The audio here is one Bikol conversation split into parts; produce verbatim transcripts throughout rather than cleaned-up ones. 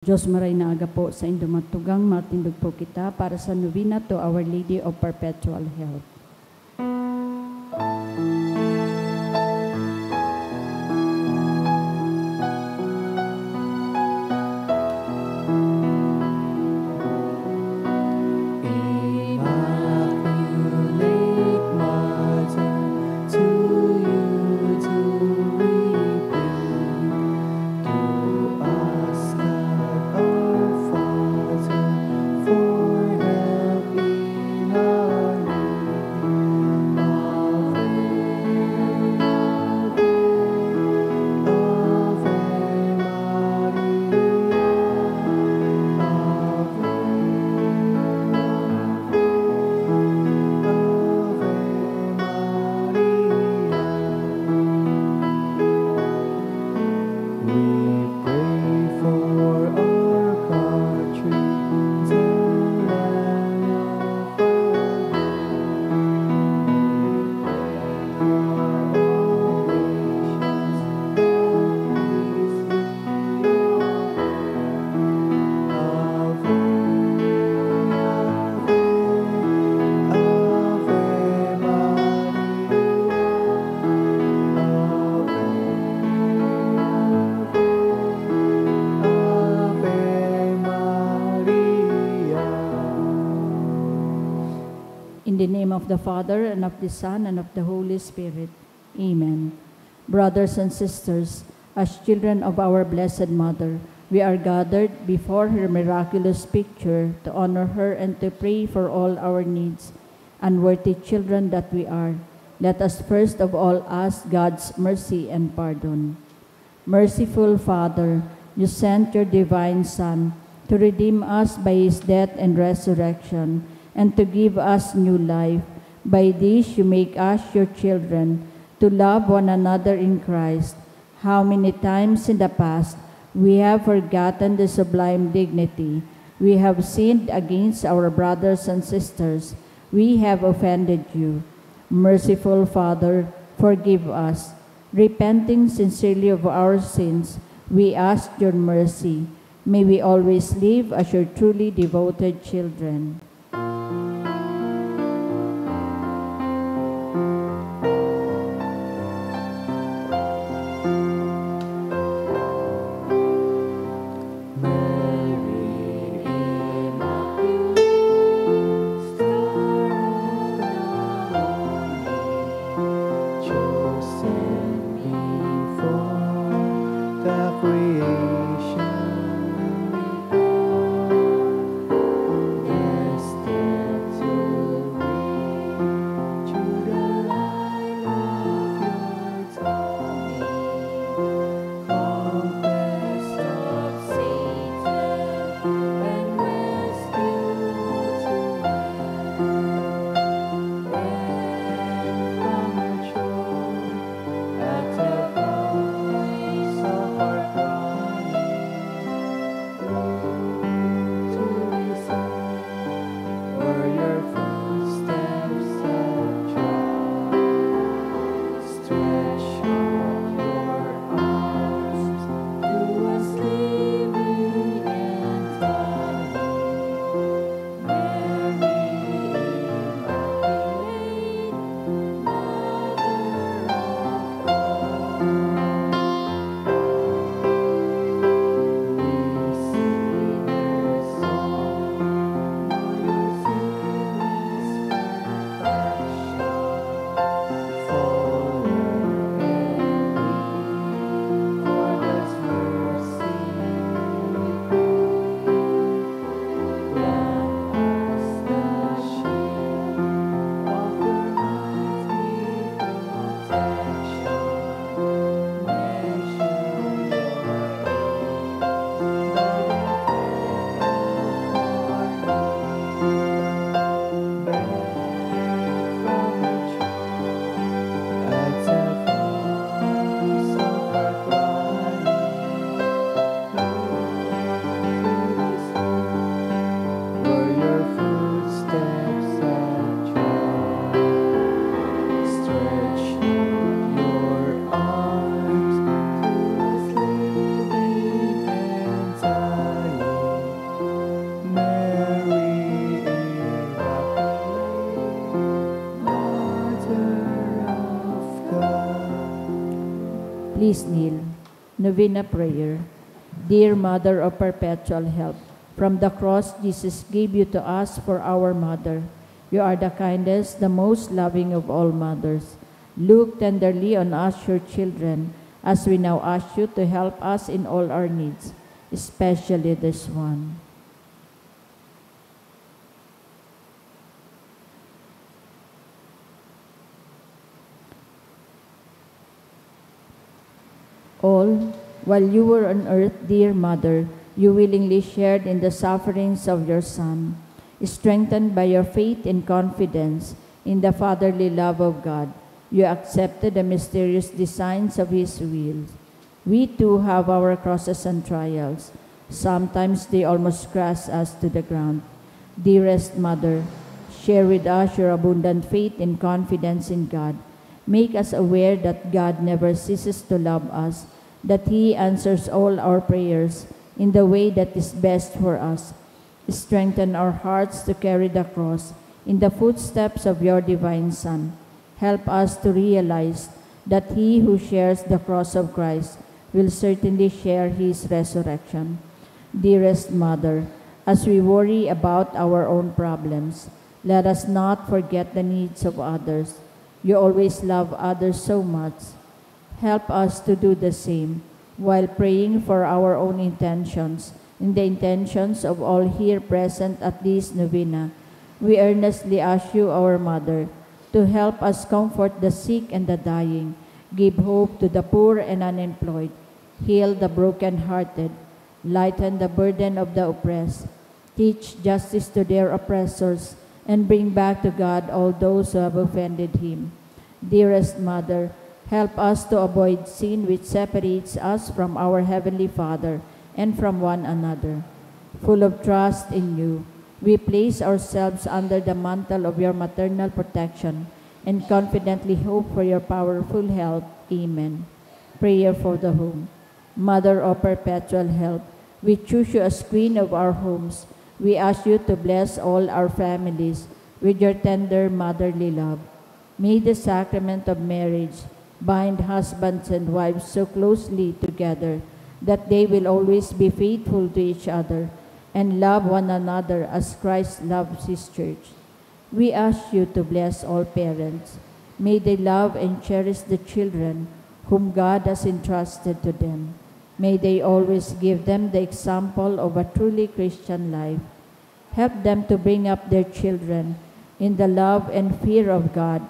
Diyos, maray na aga po sa indo matugang, matindog po kita para sa novena to Our Lady of Perpetual Help. Immaculate Mother, to you do we plead. To us, God our Father, for help in our need. Ave, Ave, Ave Maria, Ave, Ave Maria. We pray for our country, the land of our home. We pray for all nations, that peace be on earth. Ave, Ave, Ave Maria, Ave, Ave, Ave Maria. In the name of the Father, and of the Son, and of the Holy Spirit. Amen. Brothers and sisters, as children of our Blessed Mother, we are gathered before her miraculous picture to honor her and to pray for all our needs. Unworthy children that we are, let us first of all ask God's mercy and pardon. Merciful Father, you sent your divine Son to redeem us by his death and resurrection, and to give us new life. By this you make us your children, to love one another in Christ. How many times in the past we have forgotten the sublime dignity, we have sinned against our brothers and sisters, we have offended you. Merciful Father, forgive us. Repenting sincerely of our sins, we ask your mercy. May we always live as your truly devoted children. Chosen before the creation of the Please kneel. Novena prayer. Dear Mother of Perpetual Help, from the cross Jesus gave you to us for our mother. You are the kindest, the most loving of all mothers. Look tenderly on us, your children, as we now ask you to help us in all our needs, especially this one. All, while you were on earth, dear Mother, you willingly shared in the sufferings of your Son. Strengthened by your faith and confidence in the fatherly love of God, you accepted the mysterious designs of His will. We too have our crosses and trials. Sometimes they almost crush us to the ground. Dearest Mother, share with us your abundant faith and confidence in God. Make us aware that God never ceases to love us, that He answers all our prayers in the way that is best for us. Strengthen our hearts to carry the cross in the footsteps of your divine Son. Help us to realize that he who shares the cross of Christ will certainly share his resurrection. Dearest Mother, as we worry about our own problems, let us not forget the needs of others. You always love others so much. Help us to do the same while praying for our own intentions and the intentions of all here present at this novena. We earnestly ask you, our Mother, to help us comfort the sick and the dying, give hope to the poor and unemployed, heal the broken-hearted, lighten the burden of the oppressed, teach justice to their oppressors, and bring back to God all those who have offended Him. Dearest Mother, help us to avoid sin which separates us from our Heavenly Father and from one another. Full of trust in you, we place ourselves under the mantle of your maternal protection and confidently hope for your powerful help. Amen. Prayer for the Home. Mother of Perpetual Help, we choose you as Queen of our homes. We ask you to bless all our families with your tender motherly love. May the sacrament of marriage bind husbands and wives so closely together that they will always be faithful to each other and love one another as Christ loves His church. We ask you to bless all parents. May they love and cherish the children whom God has entrusted to them. May they always give them the example of a truly Christian life. Help them to bring up their children in the love and fear of God.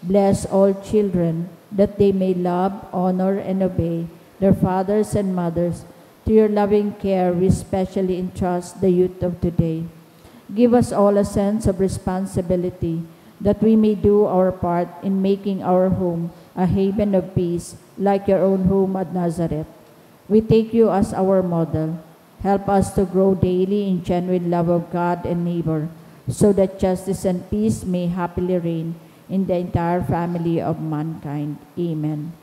Bless all children that they may love, honor, and obey their fathers and mothers. To your loving care, we specially entrust the youth of today. Give us all a sense of responsibility that we may do our part in making our home a haven of peace, like your own home at Nazareth. We take you as our model. Help us to grow daily in genuine love of God and neighbor, so that justice and peace may happily reign in the entire family of mankind. Amen.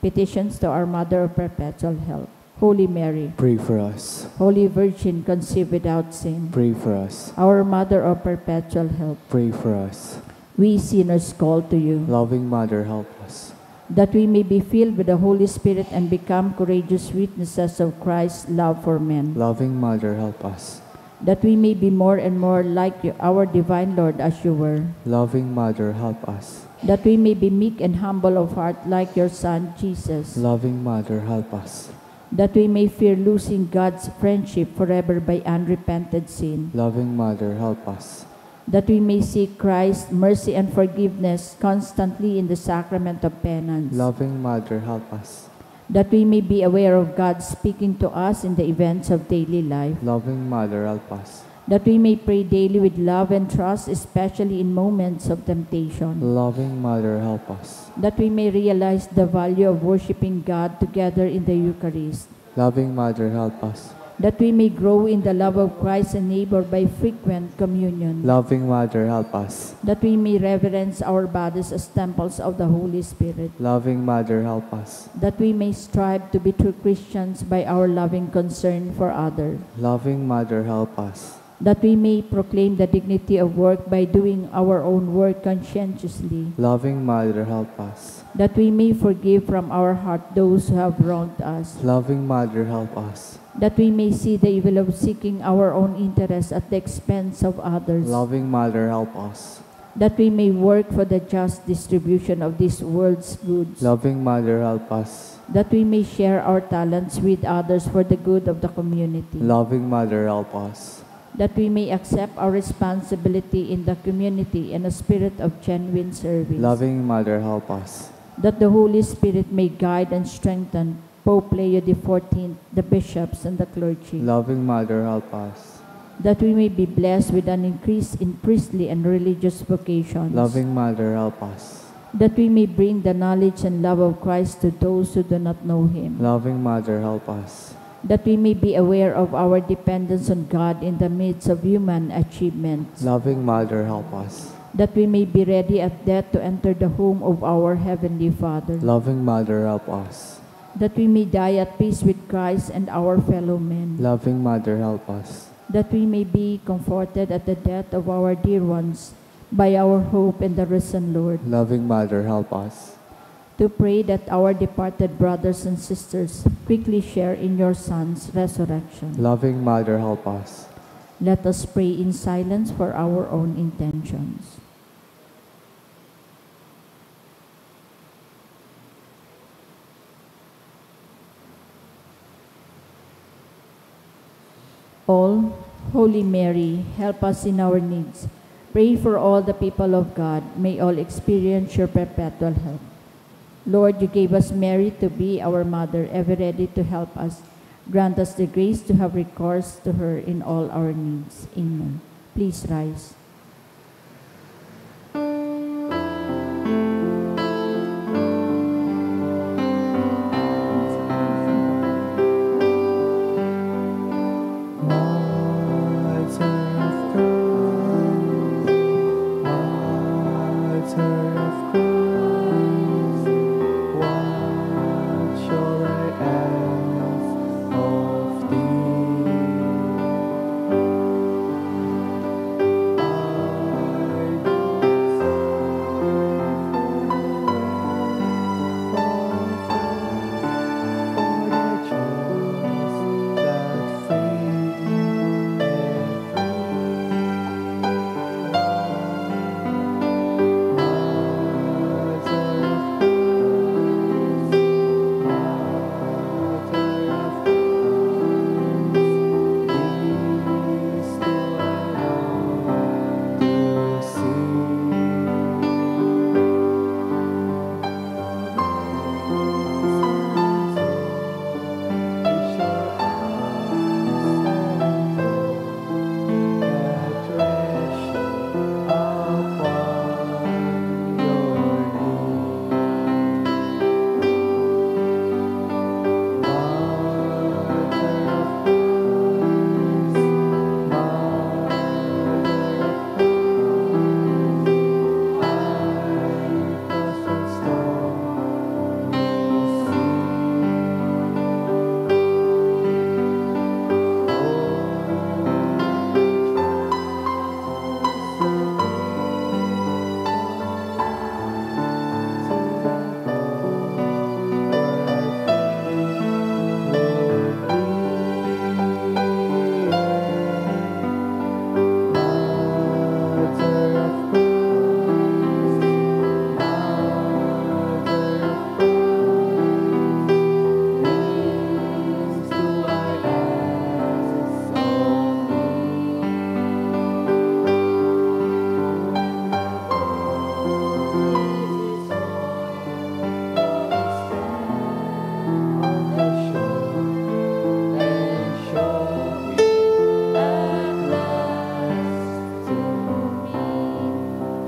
Petitions to our Mother of Perpetual Help. Holy Mary, pray for us. Holy Virgin conceived without sin, pray for us. Our Mother of Perpetual Help, pray for us. We sinners call to you. Loving Mother, help us. That we may be filled with the Holy Spirit and become courageous witnesses of Christ's love for men. Loving Mother, help us. That we may be more and more like you, our divine Lord, as you were. Loving Mother, help us. That we may be meek and humble of heart like your Son, Jesus. Loving Mother, help us. That we may fear losing God's friendship forever by unrepented sin. Loving Mother, help us. That we may seek Christ, mercy, and forgiveness constantly in the sacrament of penance. Loving Mother, help us. That we may be aware of God speaking to us in the events of daily life. Loving Mother, help us. That we may pray daily with love and trust, especially in moments of temptation. Loving Mother, help us. That we may realize the value of worshiping God together in the Eucharist. Loving Mother, help us. That we may grow in the love of Christ and neighbor by frequent communion. Loving Mother, help us. That we may reverence our bodies as temples of the Holy Spirit. Loving Mother, help us. That we may strive to be true Christians by our loving concern for others. Loving Mother, help us. That we may proclaim the dignity of work by doing our own work conscientiously. Loving Mother, help us. That we may forgive from our heart those who have wronged us. Loving Mother, help us. That we may see the evil of seeking our own interests at the expense of others. Loving Mother, help us. That we may work for the just distribution of this world's goods. Loving Mother, help us. That we may share our talents with others for the good of the community. Loving Mother, help us. That we may accept our responsibility in the community in a spirit of genuine service. Loving Mother, help us. That the Holy Spirit may guide and strengthen Pope Leo the fourteenth, the bishops, and the clergy. Loving Mother, help us. That we may be blessed with an increase in priestly and religious vocations. Loving Mother, help us. That we may bring the knowledge and love of Christ to those who do not know Him. Loving Mother, help us. That we may be aware of our dependence on God in the midst of human achievements. Loving Mother, help us. That we may be ready at death to enter the home of our Heavenly Father. Loving Mother, help us. That we may die at peace with Christ and our fellow men. Loving Mother, help us. That we may be comforted at the death of our dear ones by our hope in the risen Lord. Loving Mother, help us. To pray that our departed brothers and sisters quickly share in your Son's resurrection. Loving Mother, help us. Let us pray in silence for our own intentions. All, Holy Mary, help us in our needs. Pray for all the people of God. May all experience your perpetual help. Lord, you gave us Mary to be our mother, ever ready to help us. Grant us the grace to have recourse to her in all our needs. Amen. Please rise.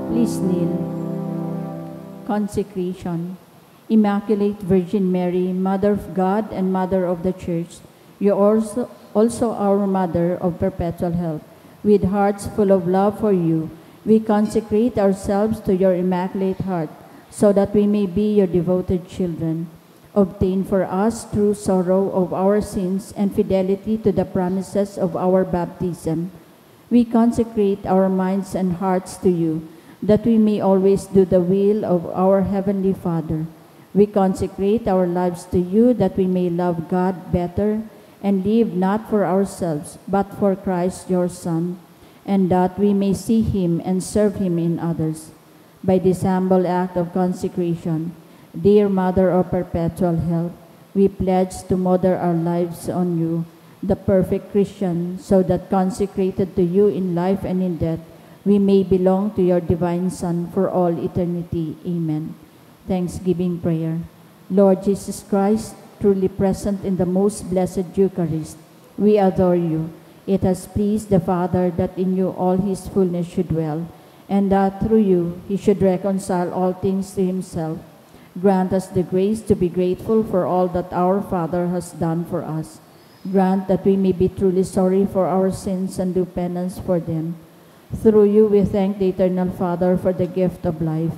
Please kneel. Consecration. Immaculate Virgin Mary, Mother of God and Mother of the Church, you are also, also our Mother of Perpetual Help. With hearts full of love for you, we consecrate ourselves to your Immaculate Heart, so that we may be your devoted children. Obtain for us, through sorrow of our sins and fidelity to the promises of our baptism, We consecrate our minds and hearts to you, that we may always do the will of our Heavenly Father. We consecrate our lives to you, that we may love God better and live not for ourselves, but for Christ your Son, and that we may see him and serve him in others. By this humble act of consecration, dear Mother of Perpetual Help, we pledge to model our lives on you, the perfect Christian, so that consecrated to you in life and in death, we may belong to your divine Son for all eternity. Amen. Thanksgiving prayer. Lord Jesus Christ, truly present in the most blessed Eucharist, we adore you. It has pleased the Father that in you all his fullness should dwell, and that through you he should reconcile all things to himself. Grant us the grace to be grateful for all that our Father has done for us. Grant that we may be truly sorry for our sins and do penance for them. Through you, we thank the Eternal Father for the gift of life.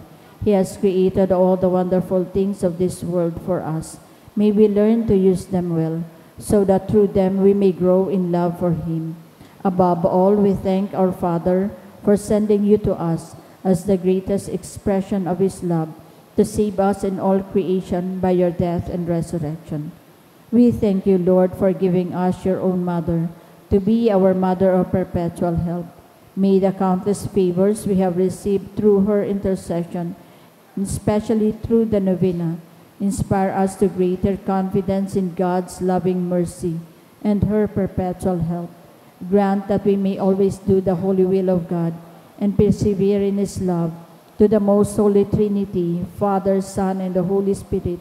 He has created all the wonderful things of this world for us. May we learn to use them well, so that through them we may grow in love for Him. Above all, we thank our Father for sending you to us as the greatest expression of His love to save us and all creation by your death and resurrection. We thank you, Lord, for giving us your own Mother to be our Mother of Perpetual Help. May the countless favors we have received through her intercession, especially through the novena, inspire us to greater confidence in God's loving mercy and her perpetual help. Grant that we may always do the holy will of God and persevere in His love. To the most holy Trinity, Father, Son, and the Holy Spirit,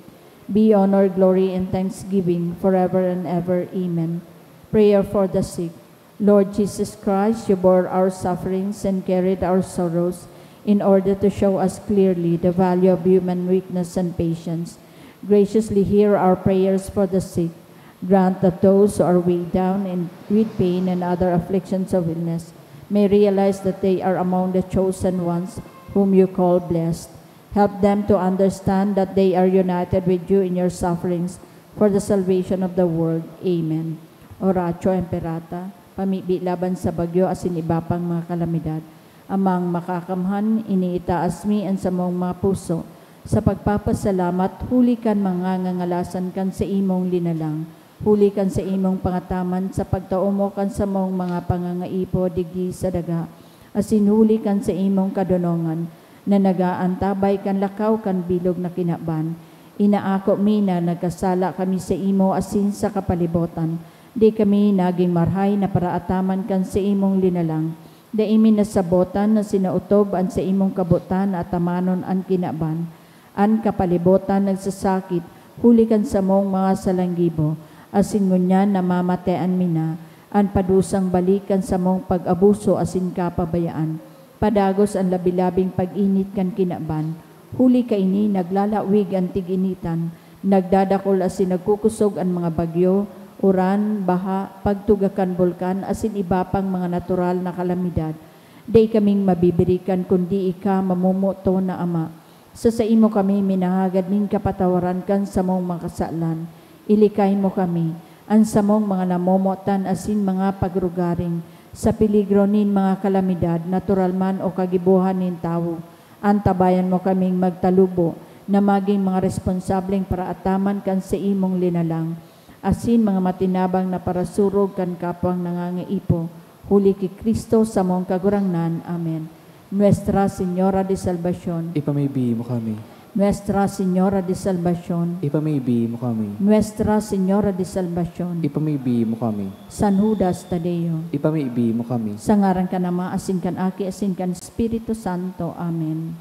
be honor, glory, and thanksgiving forever and ever. Amen. Prayer for the sick. Lord Jesus Christ, you bore our sufferings and carried our sorrows in order to show us clearly the value of human weakness and patience. Graciously hear our prayers for the sick. Grant that those who are weighed down in, with pain and other afflictions of illness may realize that they are among the chosen ones whom you call blessed. Help them to understand that they are united with you in your sufferings for the salvation of the world. Amen. Oratio Imperata, pamibi laban sa bagyo asin iba pang mga kalamidad. Amang Makakamhan, iniitaas mi an samong mga puso sa pagpapasalamat huli kan mga ngangalasan kan saimong linalang, huli kan saimong pangataman sa pagtao mo kan samong mga pangangaipo digdi sa daga, asin huli kan saimong kadonongan na nag-aantabay kan lakaw kan bilog na kinaban. Inaako mi na nagkasala kami saimo asin sa kapalibotan. Di kami nagin marahay na paraataman kan saimong linalang. Dai mi nasabotan na sinaotob an saimong kabotan na atamanon an kinaban. An kapalibotan nagsasakit huli kan samong mga salanggibo, asin ngunyan namamatean mi na an padusang balik kan samong pag-abuso asin kapabayaan. Padagos an labi-labing pag-init kan kinaban, huli kaini naglalawig an tig-initan, nagdadakul asin nagkukosog an mga bagyo, uran, baha, pagtuga kan bulkan asin iba pang mga natural na kalamidad. Dai kaming mabibirikan kundi ika, mamomoton na Ama. Sa saimo kami minahagad nin kapatawaran kan samong mga kasalan. Ilikay mo kami, an samong mga namomotan asin mga pagrugaring, sa peligro nin mga kalamidad, natural man o kagibohan nin tawo. Antabayan mo kaming magtalubo na magin mga responsableng paraataman kan saimong linalang, asin mga matinabang na parasurog kan kapwang nangangaipo, huli ki Cristo samong Kagurangnan. Amen. Nuestra Señora de Salvacion. Ipamibi mo kami. Nuestra Señora de Salvacion. Ipamibi mo kami. Nuestra Señora de Salvacion. Ipamibi mo kami. San Judas Tadeo. Ipamibi mo kami. Sa ngaran kan Ama, asin kan Aki, asin kan Espiritu Santo. Amen.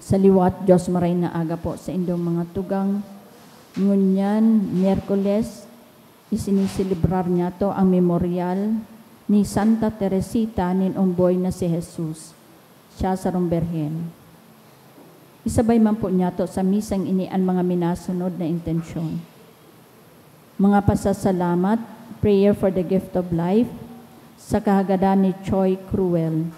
Sa liwat, Diyos, maray na aga po sa indong mga tugang. Ngunyan, Miyerkules, isiniselebrar niyato ang memoryal ni Santa Teresita nin Omboy na si Jesus. Siya sarong birhen. Isabay man po niyato sa misang ini an mga minasunod na intensyon. Mga pasasalamat, prayer for the gift of life, sa kahagadan ni Choi Cruel.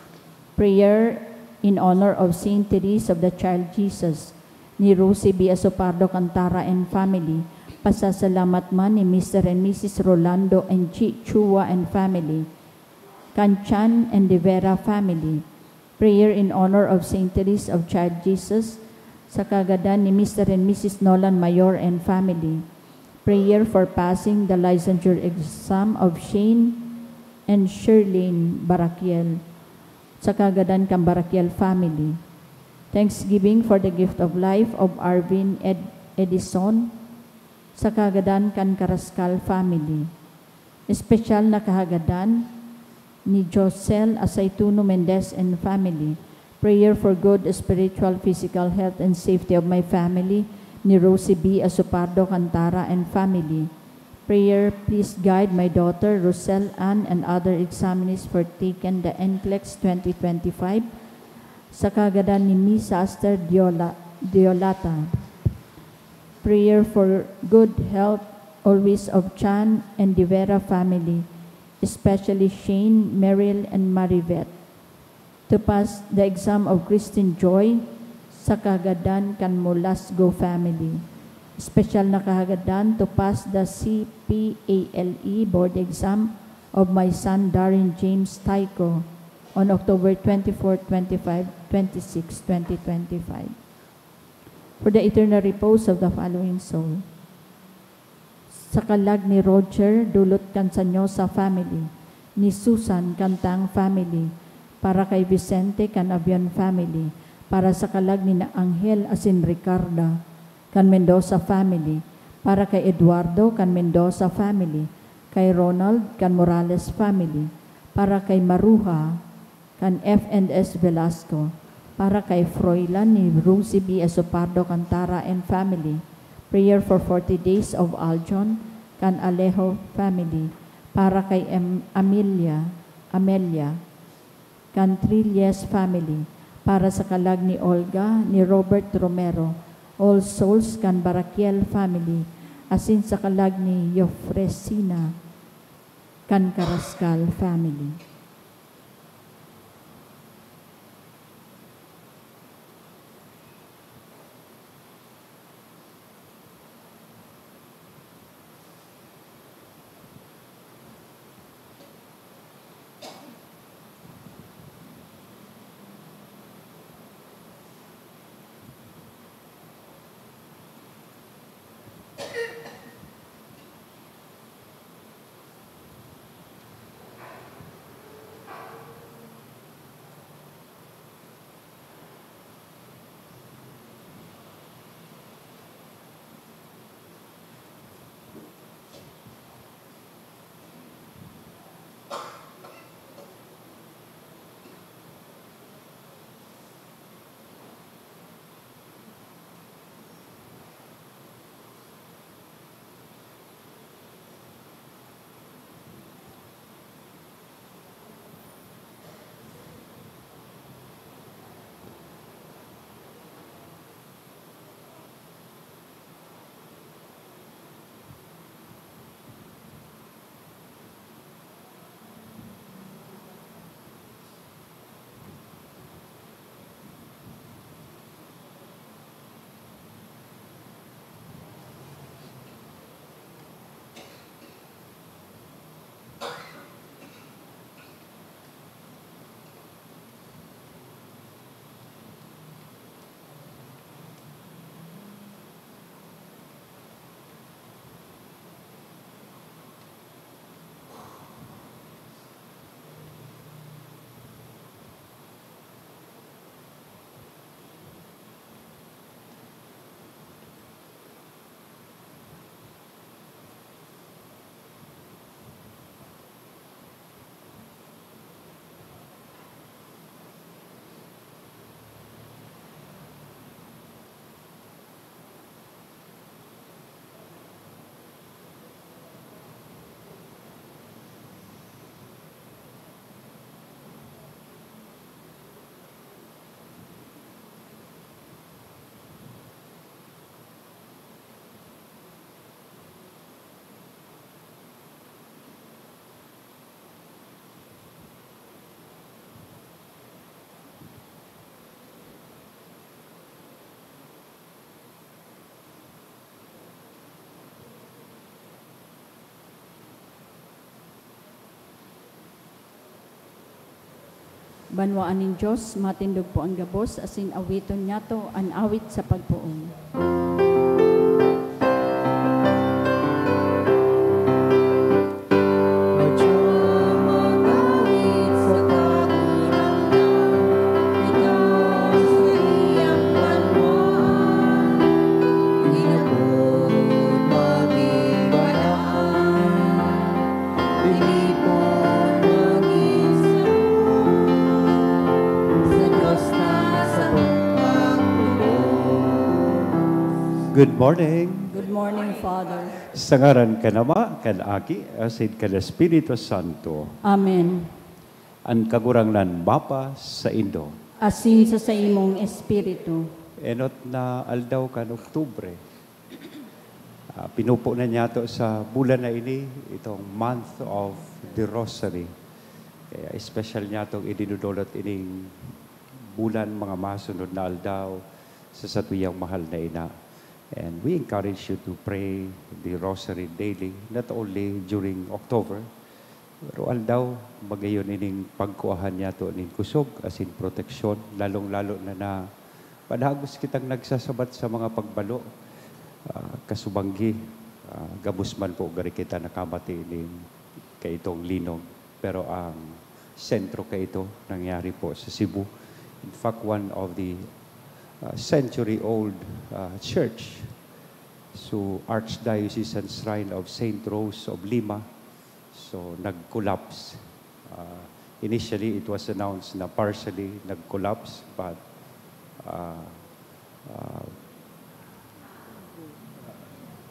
Prayer in honor of Saint Therese of the Child Jesus, ni Rosie B. Asopardo Cantara and family, Pasasalamat man ni Mister and Missus Rolando and Chi Chua and family, kan Chan and De Vera family. Prayer in honor of Saint Therese of Child Jesus, sa kagadan ni Mister and Missus Nolan Mayor and family. Prayer for passing the licensure exam of Shane and Sherlyn Barakiel, sa kagadan kan Barakiel family. Thanksgiving for the gift of life of Arvin Ed-, Edison, sa kagadan kan Carrascal family. Espesyal na kahagadan ni Josel Asaytuno Mendez and family. Prayer for good spiritual, physical health and safety of my family, ni Rosie B Asopardo Cantara and family. Prayer, please guide my daughter Rosel Ann and other examinees for taken the NCLEX twenty twenty-five, sa kagadan ni Miss Aster Diola-, Diolata. Prayer for good health always of Chan and De Vera family, especially Shane, Meryl, and Marivet. To pass the exam of Christine Joy, sa kagadan kan Molasgo family. Espesyal na kahagadan to pass the C P A L E board exam of my son Darren James Tyco on October twenty-four, twenty-five, twenty-six, twenty twenty-five. For the eternal repose of the following soul. Sa kalag ni Roger, dulot kan Sanyosa family, ni Susan kan Tang family, para kay Vicente kan Avion family, para sa kalag ni na Angel asin Ricarda kan Mendoza family, para kay Eduardo kan Mendoza family, kay Ronald kan Morales family, para kay Maruha kan F and S Velasco, para kay Froilan ni Rosie B Asopardo Cantara and family. Prayer for forty days of Aljon kan Alejo family, para kay Em-, Amelia, Amelia kan Trilles family, para sa kalag ni Olga, ni Robert Romero, all souls kan Barakiel family, asin sa kalag ni Yofresina kan Carrascal family. Banwaan nin Dios, matindog po an gabos, asin awiton niyato an awit sa pagpoon. Good morning. Good morning, Father. Sa ngaran kan Ama, kan Aki, asin kan Espiritu Santo. Amen. An Kagurangnan mapa saindo. Asin sa saimong espiritu. Enot na aldaw kan Oktubre. Ah, pinupo na niyato sa bulan na ini, itong month of the Rosary. Kaya espesyal niyatong idinudulot ining bulan, mga masunod na aldaw, sa satuyang mahal na ina. And we encourage you to pray the Rosary daily, not only during October, pero aldaw, magayon ining pagkuahan niyato nin kusog asin proteksyon, lalong-lalo na, na padagos kitang nagsasabat sa mga pagbalo, ah, kasubanggi, ah, gabos man po gari kita nakamati nin kaitong linog. Pero ang sentro kaito, nangyari po sa Cebu. In fact, one of the, ah, century-old, ah, church, so Archdiocesan Shrine of Saint Rose of Lima, so nag-collapse. Ah, initially, it was announced na partially nag-collapse, but, ah, ah,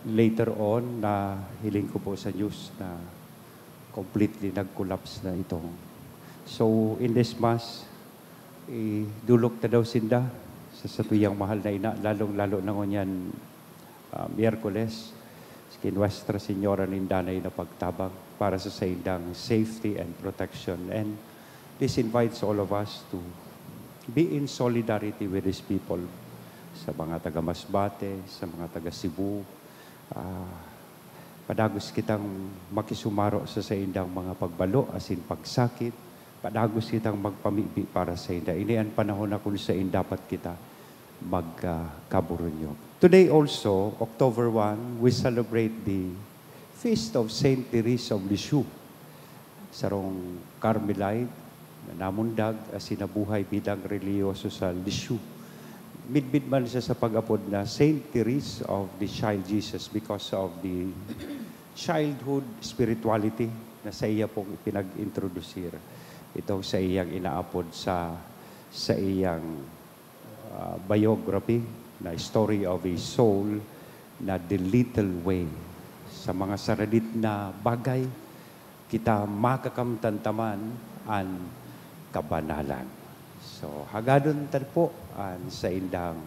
later on, nahiling ko po sa news na completely nag-collapse na ito. So, in this Mass, idulok ta daw sinda sa satuyang mahal na ina, lalong-lalo na ngunyan, ah, Miyerkules, ki Nuestra Señora nin Danay na Pagtabang para sa saindang safety and protection. And this invites all of us to be in solidarity with these people. Sa mga taga Masbate, sa mga taga Cebu, ah, padagos kitang makisumaro sa saindang mga pagbalo asin pagsakit, padagos kitang magpamibi para sainda. Ini an panahon na kun sain dapat kita magkaburunyog. Today also, October one, we celebrate the Feast of Saint Therese of Lisieux, sarong Carmelite na namundag asin nabuhay bilang relihiyoso sa Lisieux. Midbid man siya sa pag-apod na Saint Therese of the Child Jesus because of the childhood spirituality na sa iya pong ipinag-introdusir. Itong sa iyang inaapod sa, sa iyang, ah, biography na Story of a Soul na The Little Way. Sa mga saradit na bagay, kita makakamtan ta man an kabanalan. So, hagadon ta po an saindang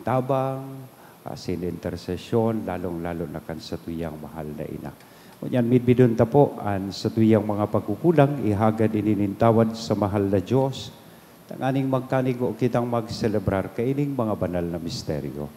tabang, asin intersesyon, lalong-lalo na kan satuyang mahal na ina. Ngunyan, midbidon ta po an satuyang mga pagkukulang, ihagad ini nin tawad sa mahal na Diyos, tanganing magkanigo kitang magselebrar kaining mga banal na misteryo.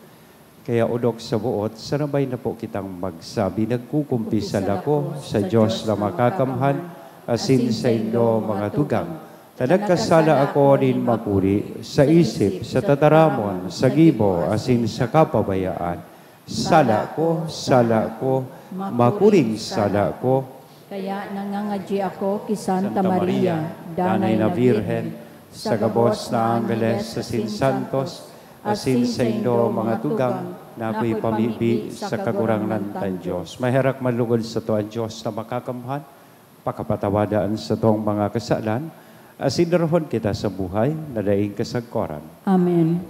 Kaya, odok sa boot, sarabay na po kitang magsabi, "Nagkukumpisal ako sa Diyos na makakamhan, asin saindo, mga tugang, ta nagkasala ako nin makuri, sa isip, sa tataramon, sa gibo, asin sa kapabayaan. Sala ko, sala ko, makuring sala ko." Kaya nangangadyi ako ki Santa Maria, Danay na Birhen, sa gabos na anggeles asin santos, asin saindo, mga tugang, na ako'y pamibi sa Kagurangnan tang Diyos. Maherak man lugod sato an Diyos na makakamhan, pakapatawada an satong mga kasalan, asin darahon kita sa buhay na daing kasagkoran. Amen.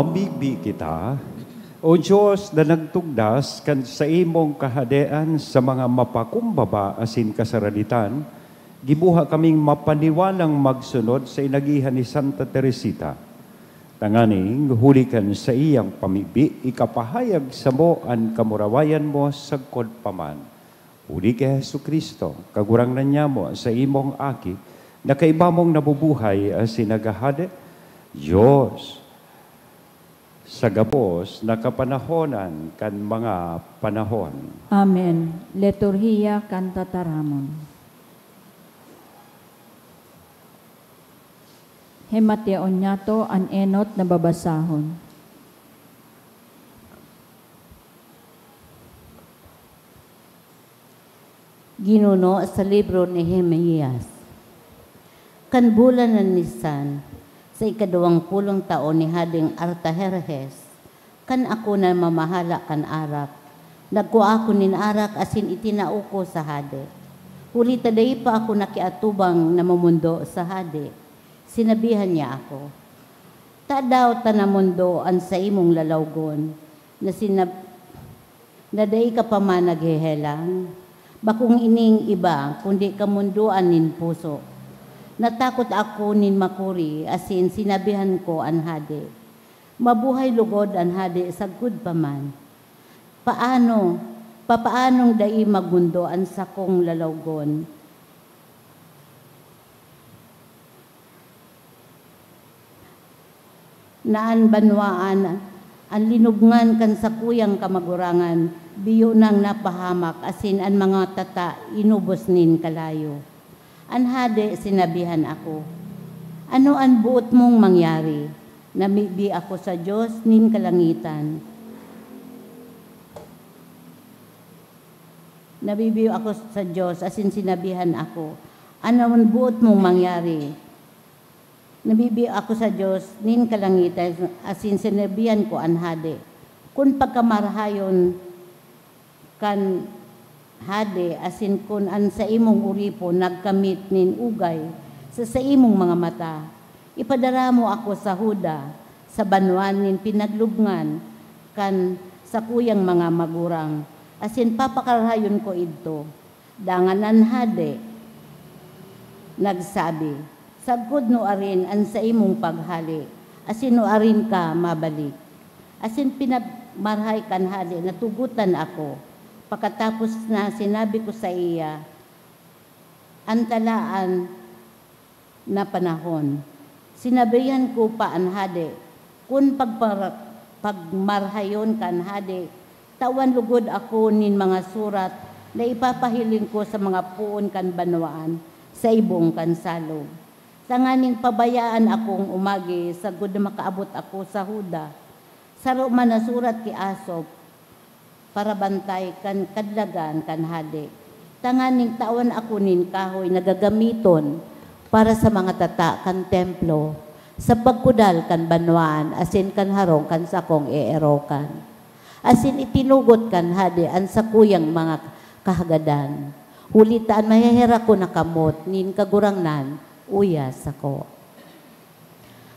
Pamigbi kita, O Dios na nagtugdas kan saimong kahadean sa mga mapakumbaba asin kasaraditan, gibuha kaming mapaniwalang magsunod sa inagihan ni Santa Teresita. Tanganing, huli kan saiyang pamigbi, ikapahayag samo an kamurawayan mo sagkod pa man. Huli ki Jesu-Cristo, Kagurangnan nyamo, saimong Aki, na kaiba mong nabubuhay asin naghahade, Dios, sa gabos na kapanahonan kan mga panahon. Amen. Liturhiya kan Tataramon. Hematiaon niyato an enot na babasahon. Ginuno sa libro ni Jeremias. Kan bulan na Nisan, sa ikaduwang pulong taon ni Hadeng Artajerjes, kan ako namamahala kan arak, nagkua ako nin arak asin itinao ko sa hade. Huli ta dai pa ako nakiatubang na mamondo sa hade. Sinabihan niya ako, "Tadaw ta namondo an saimong lalawgon na sinab-, na dai ka pa man naghehelang? Bakong ining iba, kundi kamondoan nin puso." Natakot ako nin makuri, asin sinabihan ko an hade, "Mabuhay logod an hade sagkod pa man. Paano, papaanong dai magmondo an sakong lalawgon?" Na an banwaan, an linubngan kan sakuyang kamagurangan, biyo nang napahamak asin an mga tata inubos nin kalayo. An hade sinabihan ako, "Ano an boot mong mangyari?" Namibi ako sa Dios nin kalangitan. Nabibiyo ako sa Dios, asin sinabihan ako, "Ano an boot mong mangyari?" Nabibiyo ako sa Dios nin kalangitan, asin sinabihan ko an hade, "Kun pagkamarahayon kan hade, asin kun an saimong oripon nagkamit nin ugay sa saimong mga mata, ipadara mo ako sa Juda, sa banwaan nin pinaglubngan kan sakuyang mga magurang, asin papakarahayon ko idto." Dangan an hade nagsabi, "Sagkod nuarin an saimong paghale, asin nuarin ka mabalik." Asin pinagmarahay kan hade na tugotan ako. Pakatapos na sinabi ko saiya an talaan na panahon. Sinabihan ko pa an hade, "Kun pagpara-, pagmarahayon kan hade, tawan logod ako nin mga surat na ipapahiling ko sa mga poon kan banwaan sa ibong kan salog, tanganing pabayaan akong umagi sagkod na makaabot ako sa Juda. Saro man na surat ki Asop, parabantay kan kadlagan kan hade, tanganing tawan ako nin kahoy na gagamiton para sa mga tata kan templo, sa pagkudal kan banwaan asin kan harong kan sakong eerokan." Asin itinugot kan hade an sakuyang mga kahagadan, huli ta an maheherak ko na kamot nin Kagurangnan, uya sako.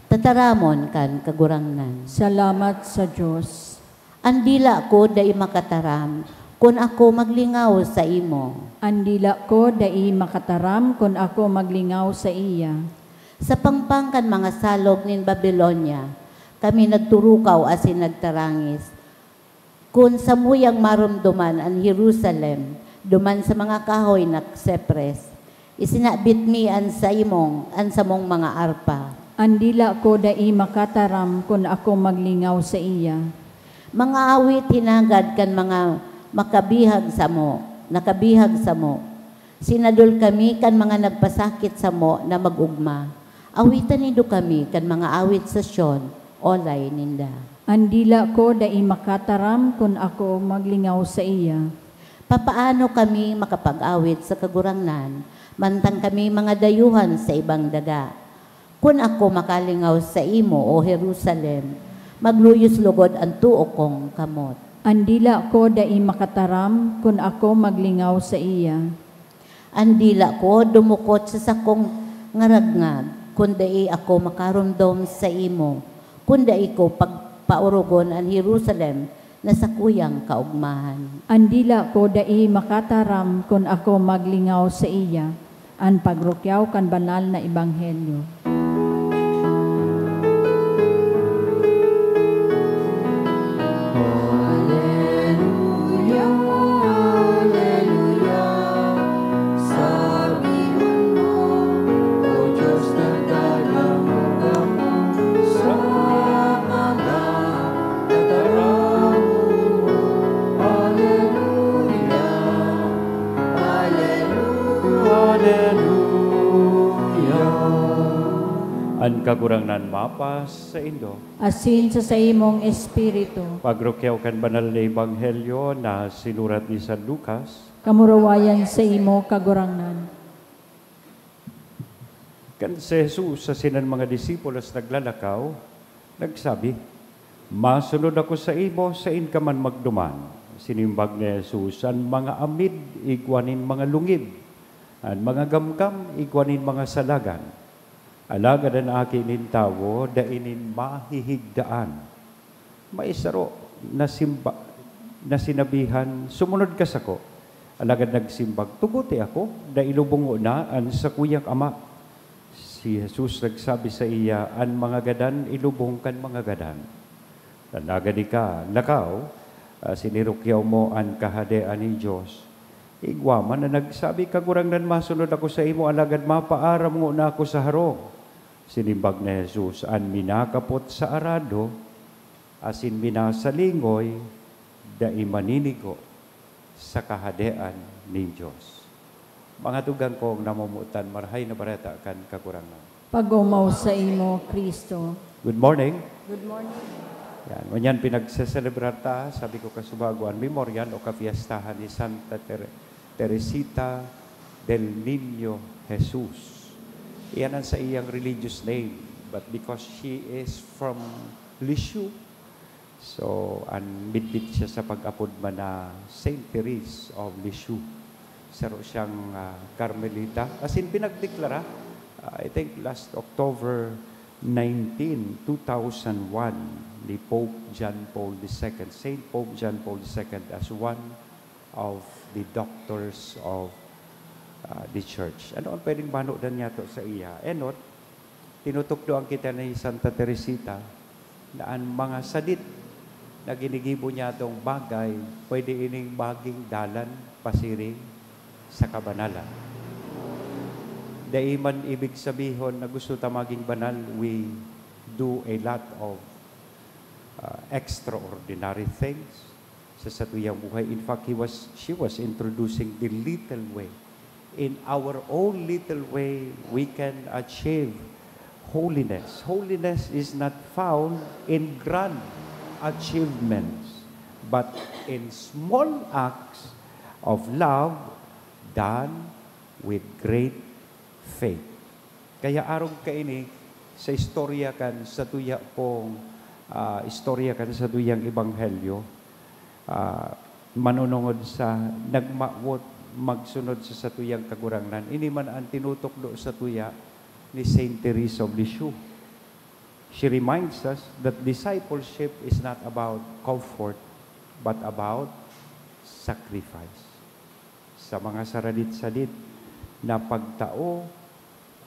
Tataramon kan Kagurangnan. Salamat sa Dios. An dila ko dai makataram kun ako maglingaw saimo. An dila ko dai makataram kun ako maglingaw saiya. Sa pangpang kan mga salog nin Babilonia, kami nagturukaw asin nagtarangis. Kun samuyang maromdoman an Jerusalem duman sa mga kahoy na sepres, isinabit mi an saimong, an samong mga arpa. An dila ko dai makataram kun ako maglingaw saiya. Mga awit hinagad kan mga makabihag samo, nakabihag samo. Sinadol kami kan mga nagpasakit samo na mag-ogma. Awitan nindo kami kan mga awit sa Sion, olay ninda. An dila ko dai makataram kun ako maglingaw saiya. Papaano kami makapag-awit sa Kagurangnan, mantang kami mga dayuhan sa ibang daga? Kun ako makalingaw saimo, O Jerusalem, magluyos logod an too kong kamot. An dila ko dai makataram kun ako maglingaw saiya. An dila ko dumukot sa sakong ngaragngag, kun dai ako makaromdom saimo, kun dai ko pag-, Paorogon an Jerusalem na sakuyang kaogmahan. An dila ko dai makataram kun ako maglingaw saiya, an pagrukyaw kan banal na ebanghelyo. Aleluya, aleluya, sabihon mo, O Diyos, nagdadangog ako sa mga tataramon mo. Aleluya, aleluya, aleluya. An Kagurangnan mapas saindo. Asin sa saimong espiritu. Pagrukyaw kan banal na ebanghelyo na sinurat ni San Lucas. Kamurawayan saimo, Kagurangnan. Kan si Jesus asin an mga disipulos naglalakaw, nagsabi, "Masunod ako saimo, saen ka man magduman." Sinimbag ni Jesus, "An mga amid igwa nin mga lungib, an mga gamgam igwa nin mga salagan, alagad an Aki nin Tawo dai nin mahihigdaan." May saro na simba-, na sinabihan, "Sumunod ka sako." Alagad nagsimbag, "Tugote ako, dai lubong ngona an sakuyang ama." Si Jesus nagsabi saiya, "An mga gadan ilubong kan mga gadan." Alagad ika, lakaw, asin irukyaw mo an Kahadean nin Dios. Igwa man na nagsabi, "Kagurangnan, masunod ako saimo, alagad mapaaram ngona ako sa harong." Sinimbag ni Jesus, "An minakapot sa arado asin minasalingoy, dai maninigo sa Kahadean nin Dios." Mga tugang kong namomotan, Marahay na Bareta kan Kagurangnan. Pag-omaw saimo, Cristo. Good morning. Good morning. Yan, ngunyan pinagseselebrar ta, sabi ko kasubago, an memorial o kapiyastahan ni Santa Ter-, Teresita del Niño Jesus. Iyan ang sa iyang religious name, but because she is from Lisieux, so, an midbit siya sa pag-apod man na Saint Therese of Lisieux. Saro siyang, ah, Carmelita. Asin pinagdeklara, ah, I think last October nineteen, two thousand one, ni Pope John Paul the second, Saint Pope John Paul the second, as one of the doctors of, ah, the church. Ano ang pwedeng manodan niyato sa iya? Enot, tinutukdoan kita ni Santa Teresita na an mga sadit na ginigibo niyatong bagay, pwede ining maging dalan pasiring sa kabanalan. Dai man ibig sabihon na gusto ta maging banal, we do a lot of, uh, extraordinary things sa satuyang buhay. In fact, he was, she was introducing the little way. In our own little way, we can achieve holiness. Holiness is not found in grand achievements, but in small acts of love done with great faith. Kaya arog kaini sa istorya kan satuya pong, ah, istorya kan satuyang ebanghelyo, ah, manunungod sa nagmawot magsunod sa satuyang Kagurangnan. Ini man an tinutukdo satuya ni Saint Therese of Lisieux. She reminds us that discipleship is not about comfort, but about sacrifice. Sa mga saradit-sadit na pagtao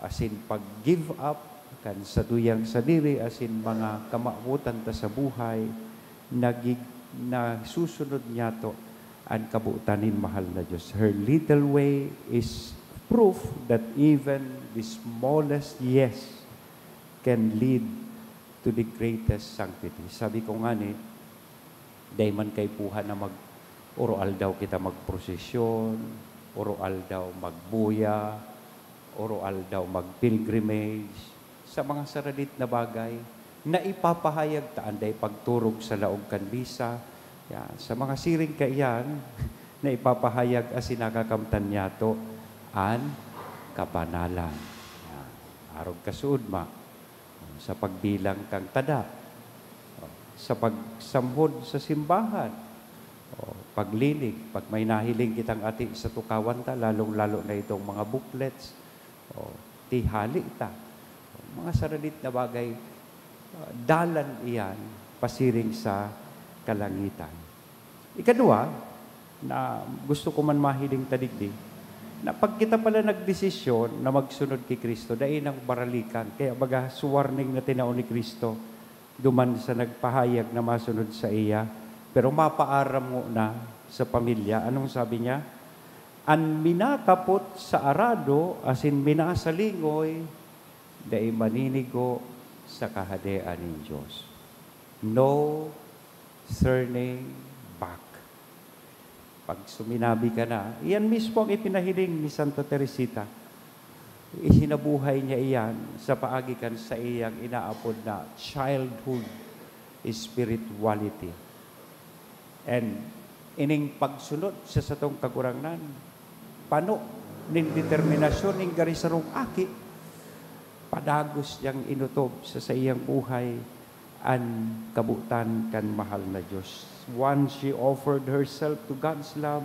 asin pag-give up kan satuyang sadiri asin mga kamawotan ta sa buhay, nagig-, nasusunod niyato an kabotan nin mahal na Dios. Her little way is proof that even the smallest yes can lead to the greatest sanctity. Sabi ko ngani, dai man kaipuhan na mag-oroaldaw kita magprosesyon, oroaldaw magbuya, oroaldaw magpilgrimage, sa mga saradit na bagay na ipapahayag ta, anday pagturog sa laog kan misa, yan, sa mga siring kaiyan na ipapahayag asin nakakamtan niyato an kabanalan. Yan. Arog kasuodma, sa pagbilang kan tada, o, sa pagsamhod sa simbahan, o, paglinig, pag may nahiling kitang ati sa tukawan ta, lalong-lalo na itong mga booklets, o, tihali ta. Mga saradit na bagay, ah, dalan iyan pasiring sa kalangitan. Ikadua, na gusto ko man mahiling ta digdi, na pag kita pala nagdesisyon na magsunod ki Cristo, dai nang baralikan. Kaya baga, warning na tinao ni Cristo duman sa nagpahayag na masunod saiya, pero mapaaram ngona sa pamilya. Anong sabi niya? "An minakapot sa arado asin minasalingoy, dai maninigo sa Kahadean nin Dios." No turning back. Pag suminabi ka na, iyan mismo ang ipinahiling ni Santa Teresita. Isinabuhay niya iyan sa paagi kan saiyang inaapod na childhood spirituality. And ining pagsunod sa satong Kagurangnan, pano nin determinasyon nin gari sarong aki, padagos niyang inotob sa saiyang buhay an kabotan kan mahal na Dios. Once she offered herself to God's love,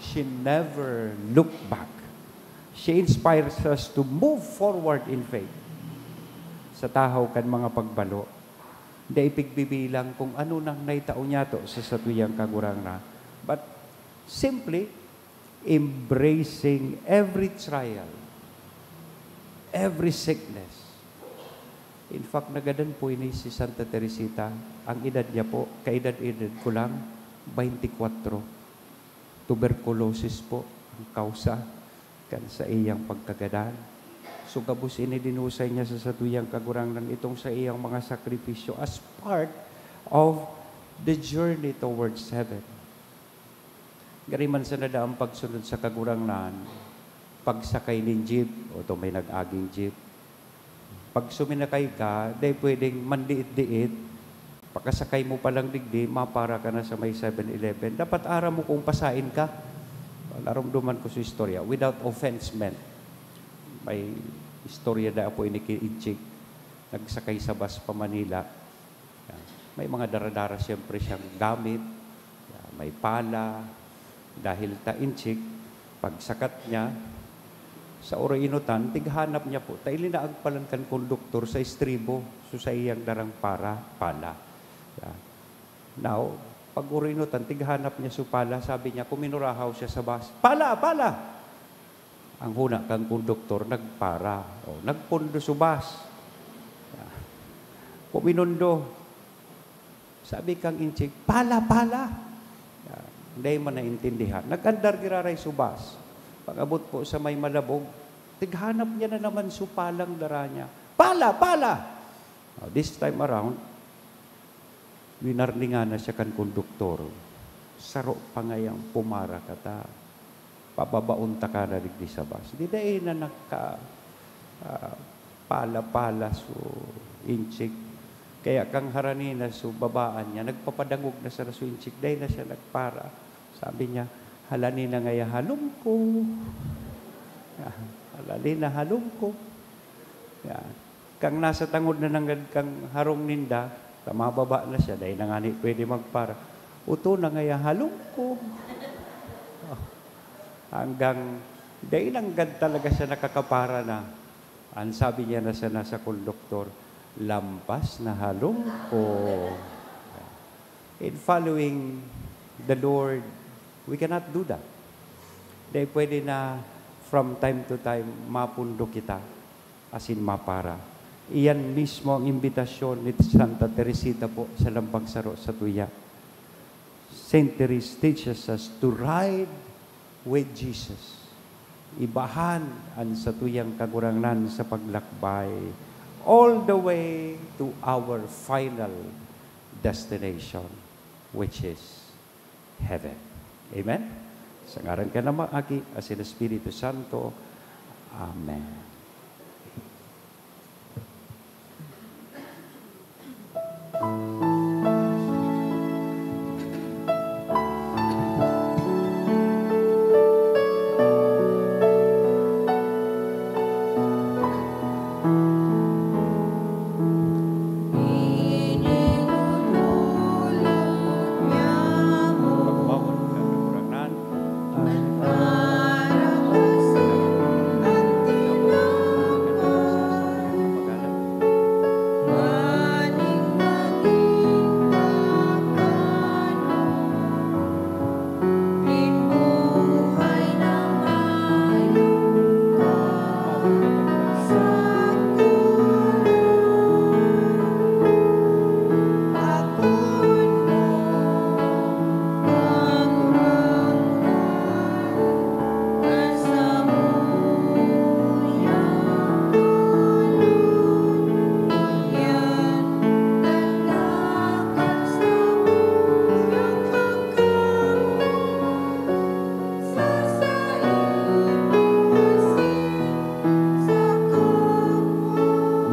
she never looked back. She inspires us to move forward in faith. Sa tahaw kan mga pagbalo, dai pigbibilang kung ano nang naitao niyato sa satuyang Kagurangnan, but simply embracing every trial, every sickness. In fact, nagadan po ini si Santa Teresita. Ang edad niya po, kaedad-edad ko lang, twenty-four. Tuberculosis po ang kausa kan saiyang pagkagadan. So, gabos ini dinusay niya sa satuyang Kagurangnan itong saiyang mga sakripisyo as part of the journey towards heaven. Gari man sana daa an pagsunod sa Kagurangnan, pagsakay nin jeep, o to may nag-aging jeep. Pag suminakay ka, dai pwedeng mandiit-diit, pakasakay mo pa lang digdi, mapara ka na sa may Seven Eleven. Dapat aram mo kung pasain ka. Naromdoman ko sa istorya, without offense meant. May istorya daa po ini ki Inchik. Nagsakay sa bus pa Manila. Yan. May mga dara-dara siyempre siyang gamit. Yan. May pala. Dahil ta Inchik, pagsakat niya, sa oroinotan, tighanap niya po. Ta ilinaag palan kan konduktor sa estribo. So, sa iyang darang para, pala. Yan. Now, pag oroinotan, tighanap niya so pala. Sabi niya, kuminurahaw siya sa bus. "Pala! Pala!" Ang huna kan konduktor, nagpara. O, nagpondo so bus. Yan. Kuminundo. Sabi kan Inchik, "Pala! Pala!" Yan. Dai man naintindihan. Nag-andar giraray so bus. Pag-abot po sa may Malabog, tighanap niya na naman so palang dara niya. "Pala! Pala!" O, this time around, winarningan na siya kan konduktor. "Saro pa ngayang pumara ka ta. Pababaon taka na digdi sa bus." Di dai na naka, ah, pala-pala so Inchik. Kaya kan harani na so babaan niya, nagpapadangog na sana so Inchik, dai na siya nagpara. Sabi niya, "Halani na ngaya halong ko. Halani na halong ko." Yan. Kan nasa tangod na nanggad kan harong ninda, ta mababa na siya, dai na ngani pwede magpara. "Uto na ngaya halong ko." Hanggang dai nanggad talaga siya nakakapara na. Ang sabi niya na sa nasa konduktor, "Lampas na halong ko." In following the Lord, we cannot do that. Dai pwede na from time to time mapundo kita asin mapara. Iyan mismo ang imbitasyon ni Santa Teresita po sa lambang saro sa tuya. Saint Therese teaches us to ride with Jesus. Ibahan an satuyang Kagurangnan sa paglakbay all the way to our final destination, which is heaven. Amen? Sa ngaran kan Ama, Aki, asin Espiritu Santo. Amen.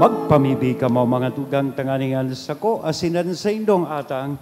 Pagpamibi kamo, mga tugang, tanganing an sako asin an saindong atang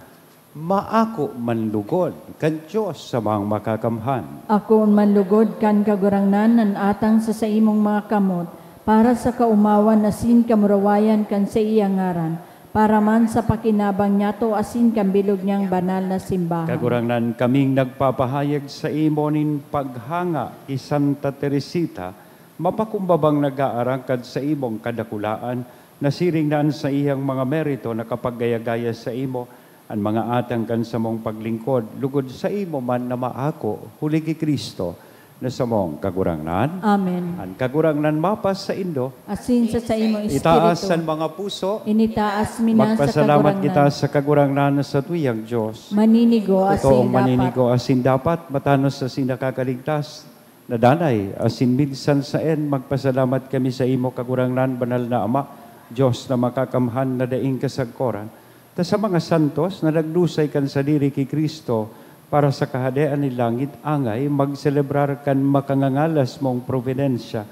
maako man lugod kan Dios samang makakamhan. Ako man lugod kan Kagurangnan an atang sa saimong mga kamot, para sa kaomawan asin kamurawayan kan saiyang ngaran, para man sa pakinabang niyato asin kan bilog niyang banal na simbahan. Kagurangnan, kaming nagpapahayag saimo nin paghanga ki Santa Teresita, mapakumbabang nag-aarangkad saimong kadakulaan, na siring na an saiyang mga merito nakapaggaya-gaya saimo, an mga atang kan samong paglingkod, lugod saimo man na maako, huli ki Cristo, na samong Kagurangnan. Amen. An Kagurangnan mapasaindo. Asin sa saimong Itaas espiritu. An mga puso. Initaas mi na sa Magpasalamat Kagurangnan. Kita sa Kagurangnan na satuyang Dios. Maninigo asin Totoong dapat. Maninigo asin dapat, matanos asin nakakaligtas, na danay asin minsan saen. Magpasalamat kami saimo, Kagurangnan, banal na Ama, Dios na makakamhan na daing kasagkoran, ta sa mga santos na nagdusay kan sadiri ki Cristo para sa Kahadean nin langit, angay magselebrar kan makangangalas mong probidensiya.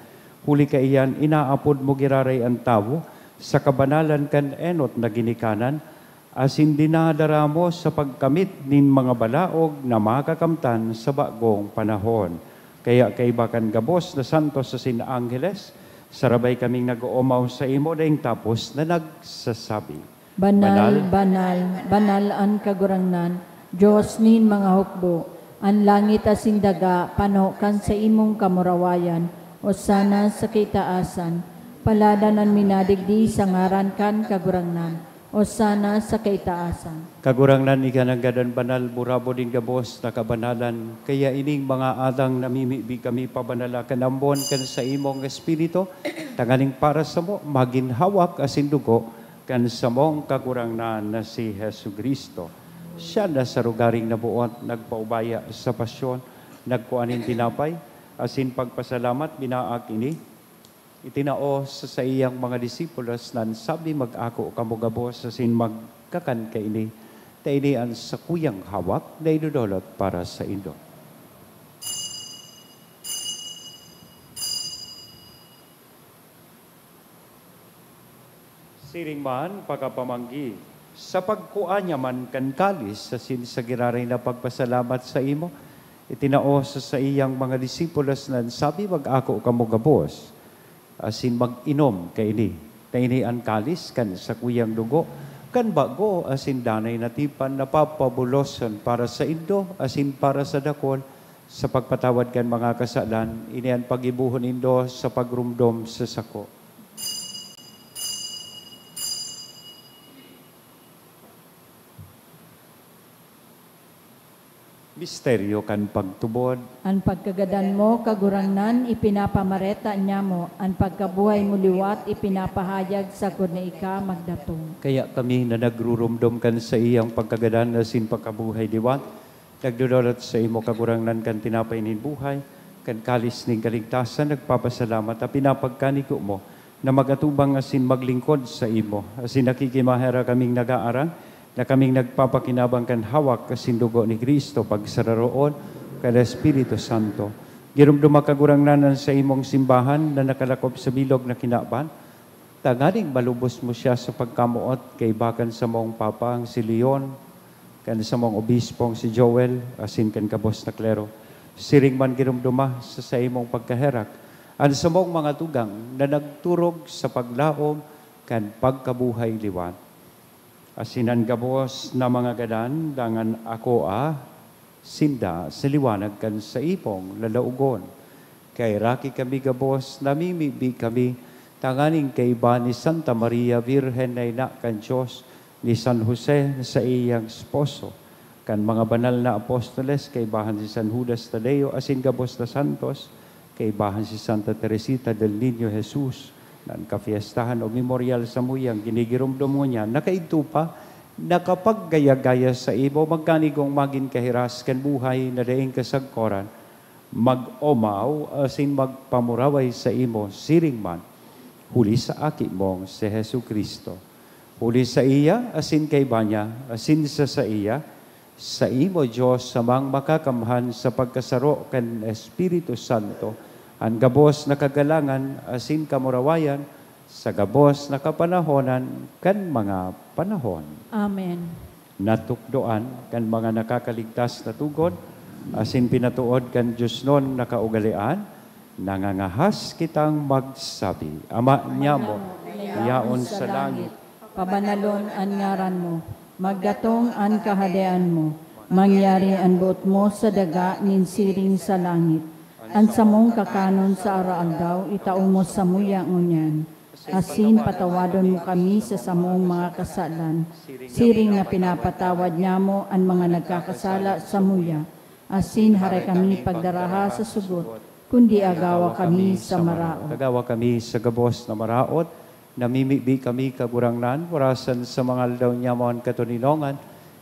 Huli kaiyan, inaapod mo giraray an tawo sa kabanalan kan enot na ginikanan, asin dinadara mo sa pagkamit nin mga balaog na makakamtan sa bagong panahon. Kaya kaiba kan gabos na santos asin angheles, sarabay kaming nag-oomaw saimo daing tapos na nagsasabi, Banal, Banal. Banal, Banal an Kagurangnan, Dios nin mga hukbo. An langit asin daga pano kan saimong kamurawayan. Osana sa kaitaasan. Paladan an minadigdi sa ngaran kan Kagurangnan. Osana sa kaitaasan. Kagurangnan, ika nanggad an banal, burabod nin gabos na kabanalan. Kaya ining mga atang namimibi kami, pabanala kan ambon kan saimong Espiritu, tanganing para samo magin hawak asin dugo kan samong Kagurangnan na si Jesu-Cristo. Siya na sa rogaring naboot, nagpaubaya sa pasyon, nagkua nin tinapay, asin pagpasalamat, binaak ini, itinao sa saiyang mga disipulos, na an sabi, "Mag-ako kamo gabos asin magkakan kaini, ta ini an sakuyang hawak na idodolot para saindo." Siring man, pakapamanggi, sa pagkua niya man kan kalis asin sa giraray na pagpasalamat saimo, itinao sa saiyang mga disipulos na sabi, "Mag-ako kamo gabos, asin mag-inom kaini, ta ini an kalis kan sakuyang dugo kan bago asin danay na tipan, na papabuloson para saindo asin para sa dakul, sa pagpatawad kan mga kasalan. Ini an paggibohon nindo sa pagromdom sa sako." Misteryo kan pagtubod. An pagkagadan mo, Kagurangnan, ipinapamareta niamo, an pagkabuhay mo liwat ipinapahayag sagkod na ika magdatong. Kaya kami na nagruromdom kan saiyang pagkagadan asin pagkabuhay liwat, nagdodolot saimo, Kagurangnan, kan tinapay nin buhay, kan kalis nin kaligtasan, nagpapasalamat ta pinapagkanigo mo na mag-atubang asin maglingkod saimo, asin nakikimaherak kaming nagaarang na kaming nagpapakinabang kan hawak asin dugo ni Cristo, pagsararoon kan Espiritu Santo. Giromdoma, Kagurangnan, an saimong simbahan na nakalakop sa bilog na kinaban, tanganing malubos mo siya sa pagkamoot kaiba kan samong Papa, ang si Leon, kan samong Obispong si Joel, asin kan gabos na klero. Siring man giromdoma sa saimong pagkaherak an samong mga tugang na nagturog sa paglaom kan pagkabuhay liwat. Asin an gabos na mga gadan, dangan akoa sinda sa liwanag kan saimong lalaogon. Kaheraki kami gabos, namimibi kami tanganing kaiba ni Santa Maria Birhen na ina kan Dios, ni San Jose na saiyang esposo, kan mga banal na apostoles, kaibahan si San Judas Tadeo, asin gabos na santos, kaibahan si Santa Teresita del Niño Jesus, na an kafiestahan o memoryal samuyang ginigiromdom ngunyan, na kaidto pa nakapaggaya-gaya saimo, magkanigong magin kahiras kan buhay na daing kasagkoran, mag-omaw asin magpamuraway saimo siring man, huli sa Aki mong si Jesu-Cristo. Huli saiya, asin kaiba niya, asin sa saiya, saimo, Dios, samang makakamhan sa pagkasaro kan Espiritu Santo, an gabos na kagalangan asin kamurawayan, sa gabos na kapanahonan kan mga panahon. Amen. Natukdoan kan mga nakakaligtas na tugon, asin pinatood kan diosnon na kaugalean, nangangahas kitang magsabi, Ama niamo, na yaon sa langit, pabanalon an ngaran mo. Magdatong an kahadean mo. Mangyari an boot mo sa daga nin siring sa langit. An samong kakanon sa aroaldaw itao mo samuya ngunyan. Asin patawadon mo kami sa samong mga kasalan, siring na pinapatawad nyamo an mga nagkakasala samuya. Asin haray kami pagdaraha sa sugot, kundi agawa kami sa maraot. Agawa kami sa gabos na maraot, namimibi kami, Kagurangnan, warasan sa mga aldaw nyamo an katoninongan,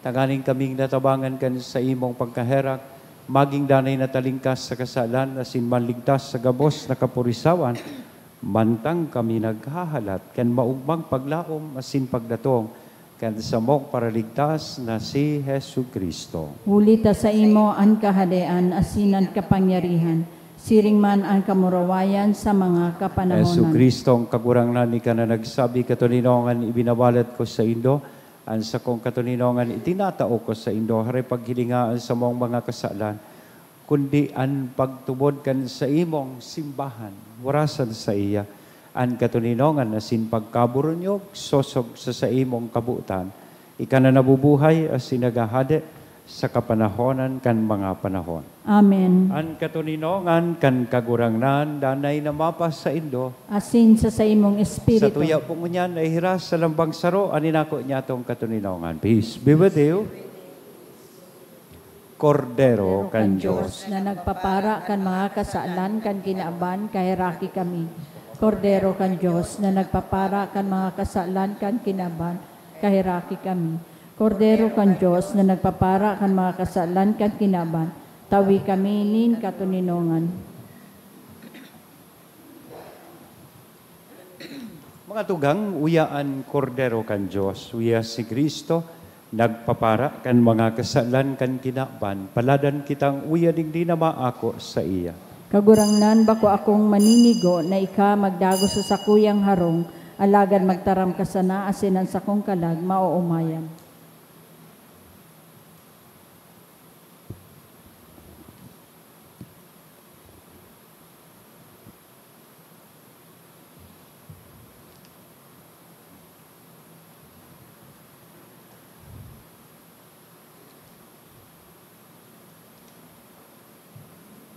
tanganing kaming natabangan kan saimong pagkaherak, maging danay na talingkas sa kasalan, asin manligtas sa gabos na kapurisawan, mantang kami naghahalat kan maogmang paglaom asin pagdatong kan samong Paraligtas na si Jesu-Cristo. Huli ta saimo an kahadean asin an kapangyarihan, siring man an kamurawayan sa mga kapanahonan. Jesu-Cristo, ang Kagurangnan, ika na nagsabi, "Katoninongan ibinabalat ko saindo, an sakong katoninongan itinatao ko saindo." Haray paghilinga an samong mga kasalan, kundi an pagtubod kan saimong simbahan, warasan saiya an katoninongan asin pagkaburunyog sosog sa saimong kabotan. Ika na nabubuhay asin naghahade sa kapanahonan kan mga panahon. Amen. An katoninongan kan Kagurangnan danay na mapasaindo. Asin sa saimong espiritu. Sa tuya po ngunyan, nahihiras sa lambang saro an inako niyatong katoninongan. Peace be with you. Kordero kan Dios, na nagpapara kan mga kasalan kan kinaban, kaheraki kami. Kordero kan Dios, na nagpapara kan mga kasalan kan kinaban, kaheraki kami. Kordero kan Dios, na nagpapara kan mga kasalan kan kinaban, tawi kami nin katoninongan. Mga tugang, uya an Kordero kan Dios, uya si Cristo, nagpapara kan mga kasalan kan kinaban, paladan kitang uya digdi na maako saiya. Kagurangnan, bako akong maninigo na ika magdagos sa sakuyang harong, alagad magtaram ka sana asin an sakong kalag maoomayan.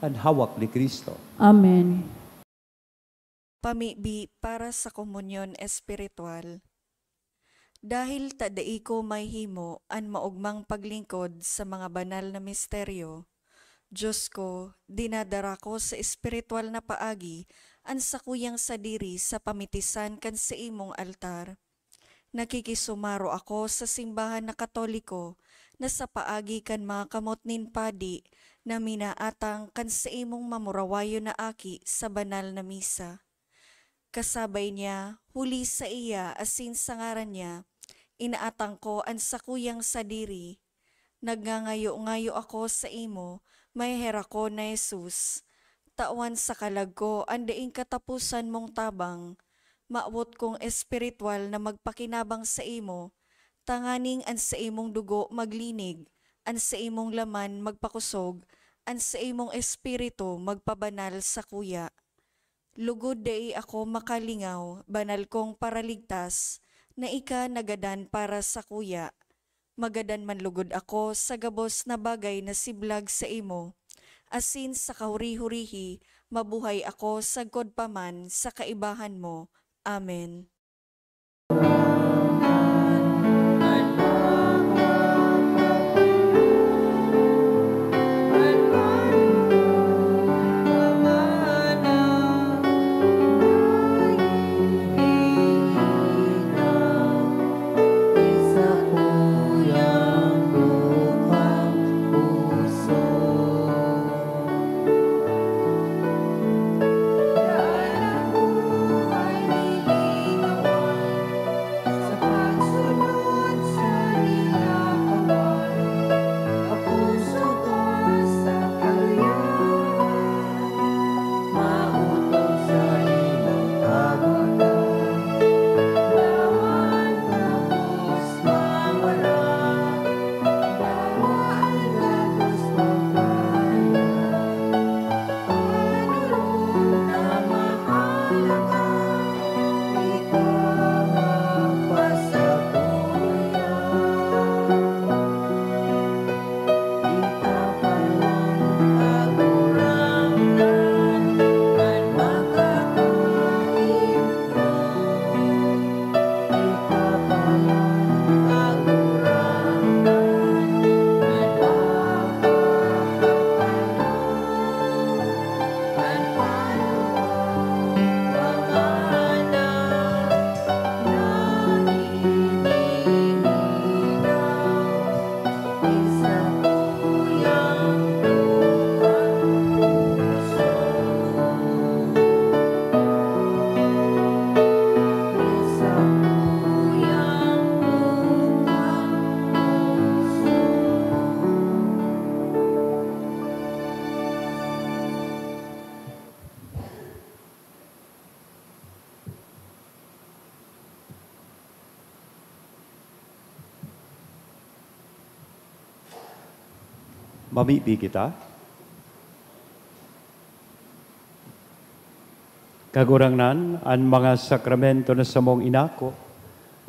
An hawak ni Cristo. Amen. Pamibi para sa komunyon espiritual. Dahil ta dai ko mahihimo an maogmang paglingkod sa mga banal na misteryo, Dios ko, dinadara ko sa espiritual na paagi an sakuyang sadiri sa pamitisan kan saimong altar. Nakikisumaro ako sa simbahan na Katoliko na sa paagi kan mga kamot nin padi na minaatang kan saimong mamurawayon na aki sa banal na misa. Kasabay niya, huli saiya asin sa ngaran niya, inaatang ko an sakuyang sadiri. Nagngangayo-ngayo ako saimo, maheherak ko na Jesus, tawan sa kalag ko an daing kataposan mong tabang. Mawot kong espiritual na magpakinabang saimo, tanganing an saimong dugo maglinig, an saimong laman magpakosog, an saimong espiritu magpabanal sakuya. Lugod dai ako makalingaw, banal kong Paraligtas, na ika nagadan para sakuya. Magadan man lugod ako sa gabos na bagay na siblag saimo, asin sa kahuri-hurihi mabuhay ako sagkod pa man sa kaibahan mo. Amen. Mamibi kita. Kagurangnan, an mga sakramento na samong inako,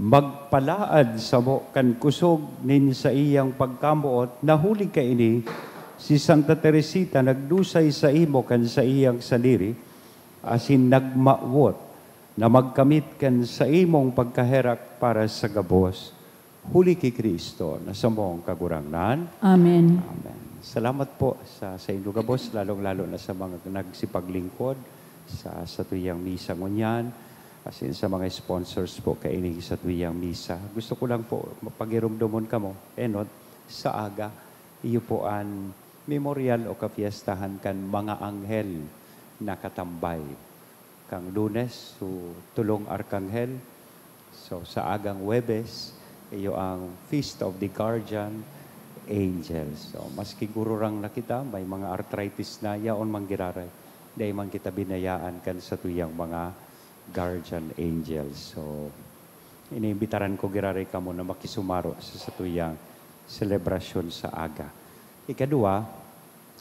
magpalaad samo kan kusog nin saiyang pagkamoot, na huli kaini, si Santa Teresita nagdusay saimo kan saiyang sadiri, asin nagmawot na magkamit kan saimong pagkaherak para sa gabos. Huli ki Cristo na samong Kagurangnan. Amen. Amen. Salamat po sa, sa indo gabos, lalong-lalo na sa mga nagsipaglingkod sa, sa tuyang misa ngunyan, asin sa mga sponsors po kaining sa tuyang misa. Gusto ko lang po mapagiromdomon kamo, enot, sa aga, iyo po an memorial o kapiestahan kan mga anghel na katambay. Kang Lunes, so, tolong arkanghel. So, sa agang Huwebes, iyo ang Feast of the Guardian Angels. So, maski gururang na kita, may mga arthritis na, yaon man giraray, dai man kita binayaan kan satuyang mga guardian angels. So, iniimbitaran ko giraray kamo na makisumaro sa satuyang selebrasyon sa aga. Ikadua,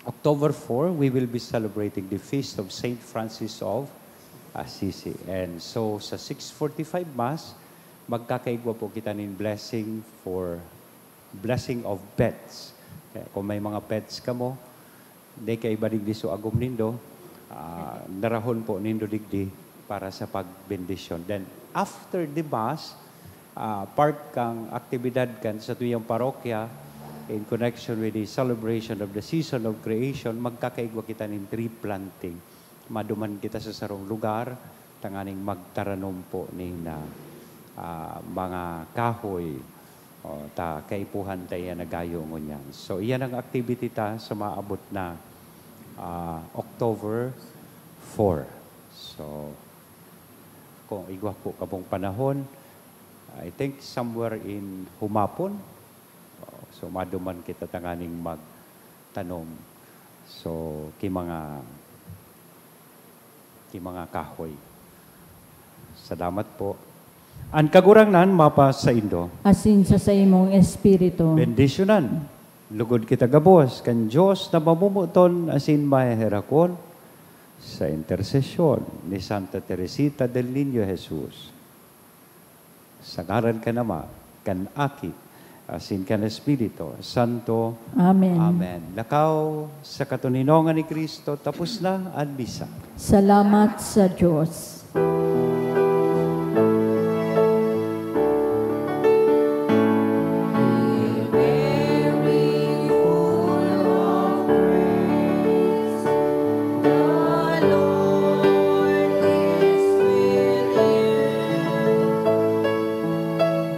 October four, we will be celebrating the feast of Saint Francis of Assisi. And so, sa six forty-five Mass, magkakaigwa po kita nin blessing for, blessing of pets. Kaya kung may mga pets kamo, di kaiba digdi so agom nindo, ah, darahon po nindo digdi para sa pagbendisyon. Then, after the Mass, ah, part kang aktibidad kan satuyang parokya in connection with the celebration of the season of creation, magkakaigwa kita nin tree planting. Maduman kita sa sarong lugar, tanganing magtaranom po nin, ah, ah, mga kahoy. O, ta kaipuhan ta iyan na gayo ngunyan. So, iyan ang activity ta sa maabot na, ah, October four. So, kung igwa po kamong panahon, I think somewhere in humapon, o, so maduman kita tanganing magtanom. So, ki mga, ki mga kahoy. Salamat po. An Kagurangnan mapasaindo. Asin sa saimong espiritu. Bendisyonan. Lugod kita gabos kan Dios na mamomoton asin maheherakon sa intersesyon ni Santa Teresita del Niño Jesus. Sa ngaran kan Ama, kan Aki, asin kan Espiritu Santo. Amen. Amen. Lakaw sa katoninongan ni Cristo, tapos na an misa. Salamat sa Dios.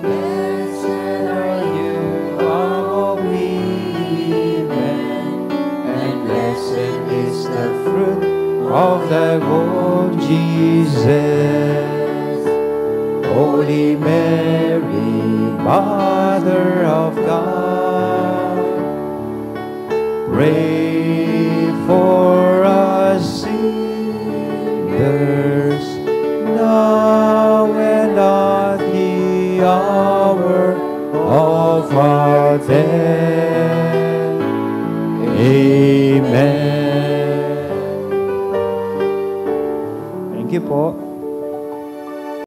Blessed are you among women, and blessed is the fruit of thy womb, Jesus. Holy Mary, Mother of God, pray for us sinners, now and at the hour of our death. Amen. Thank you po.